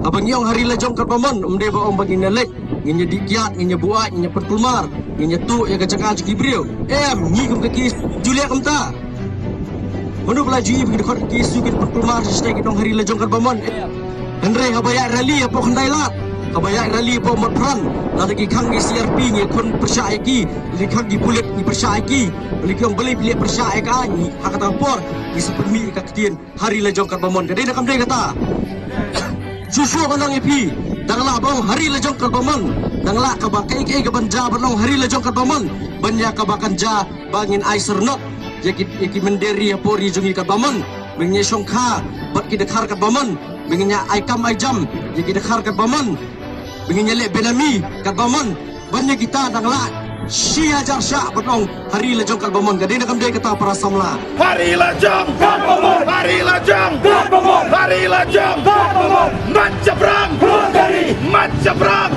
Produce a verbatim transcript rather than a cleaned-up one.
Haba ngi ong ha ri la jong katba mon, ym dei ba ong ba ngin ïa leit, ngin ïa dih kiad, ngin ïa buaid, ngin ïa pynkulmar, ngin ïa tuh ïa ka jaka jong ki briew. Em, ngi kum ka KSU ju leh kumta. Mano ba la ju ïohi ba ki dkhot ki KSU kin pynkulmar shisha, ki ong ha ri la jong katba mon? Em. Hynrei haba ïaid rally hapoh Khyndai Lad, haba ïaid rally hapoh Motphran, lada ki khang ki CRP ngi khun pyrshah ïa ki, lada ki khang ki pulit ngi pyrshah ïa ki, lada ki ong balei phi leh pyrshah ïa ka, ngi ha kata ka por ngi sa pynmih ïa ka ktien ha ri la jong katba mon. Ka dei ne kam dei kata? Shuh shuh ngan ong ïa phi, dang lah ba ong ha ri la jong katba mon, dang lah kaba kaei kaei kaban jia ban ong ha ri la jong katba mon, ban ïa kaba kan jia ba ngin ai syrnod ïa ki, ïa ki mynder ri hapoh ri jong ngi katba mon, ba ngin ïa shongkha bad ki dkhar katba mon, ba ngin ïa ai kam ai jam ïa ki dkhar katba mon, ba ngin ïa leh benami katba mon. Ban ïa kita dang lah shi hajar shah ban ong ha ri la jong katba mon. Ka dei ne kam dei kata, para samla? Ha ri la jong katba mon, ha ri la jong katba mon, ha ri la jong katba mon. Mat shaphrang, mat shaphrang,